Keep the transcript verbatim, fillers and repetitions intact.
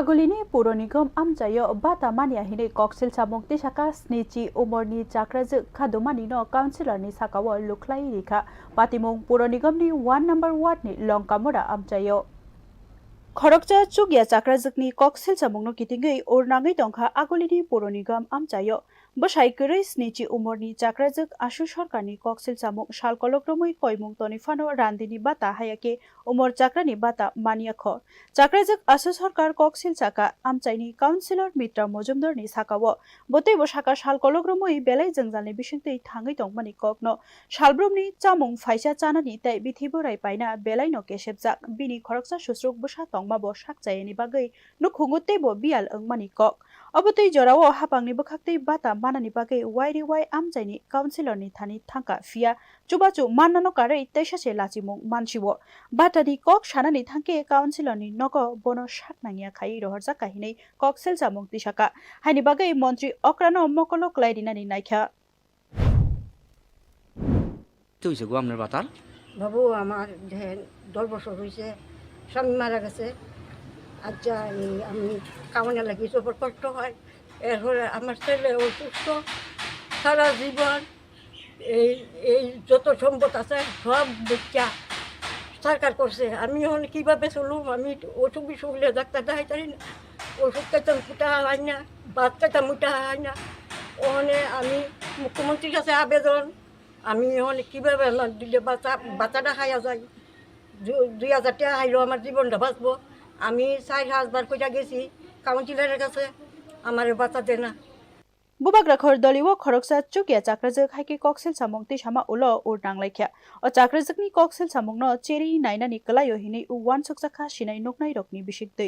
Agulini Puro Nigom amchaio bata manya hinwi koksil samung tisaka snichi umorni chakrajwk khadumani no councillor ni sakao lukhlai rikha. Patimung Puro Nigom ni one number ward ni Longkamura amchaio. Khoroksa chukya chakrajwkni koksil samungno kitingwi urnangwi tongkha Agulini Puro Nigom amchaio. Bwsai kwrwi snichi umorni chakrajwk Asu Sarkarni koksil samung sal kolok romwi koimung toni phano randini bata hayakhe umor chakrani bata manya kho. Chakrajwk Asu Sarkar koksil saka amchaini councillor Mitra Mojumdarni sakao bo teibo saka sal kolok romwi belai jwngjalni bisingtwi thangwi tongmani kokno salbrumni chamung phaisa chanani tei bithi borai paina belaino kesepjak bini khoroksa susruk bwsa tongmabo sakchayani bagwi nukhungo teibo biyal wngmani kok. Obo twi jorao hapangni bwkhaktwi bata manani bagwi wairiwai amchaini councillorni thani thangkha, phiya chubachu mannano karwi teisa se lachimung mansiwo. Batani kok sanani thangkhe councillorni nogo bono sak nangya khai rohorjak kahinwi koksil samung tisaka. Haini bagwi montri okrano mokolo kwlai rinani naikha. তুই সে গুয়ামনের বাতাল। বাবু, আমার যে দশ বছর হয়েছে, স্বামী মারা গেছে। আচ্ছা, এই আমি কামানো লাগি জবর কষ্ট হয়। এরপরে আমার ছেলে অসুস্থ, সারা জীবন এই, এই যত সম্পদ আছে সব বেচা সরকার করছে। আমি এখন কিভাবে চলুম? আমি অসুখ বিসুখ হইলে ডাক্তার দেখাই পারি না, ওষুধ খাইতাম ফুটা হয় না, ভাত খাইতাম মুটা হয় না। ওখানে আমি মুখ্যমন্ত্রীর কাছে আবেদন, আমি এখন কিভাবে আমার দিলে বাচ্চা, বাচ্চাটা খাইয়া যাই। দু-, দুই হাজার টাকা আইলো, আমার জীবনটা বাঁচবো। আমি চার পাঁচবার কইরা গেছি কাউন্সিলরের কাছে, আমার বাচ্চা দেয় না। Bubagra khor doliwo khoroksa chukya chakrajwk hai khe koksil samung tisama ulo ur nanglaikha. O chakrajwkni koksil samungno cheri nainani kwlaio hinwi uansukjakha sinai nuknairokni bisingtwi.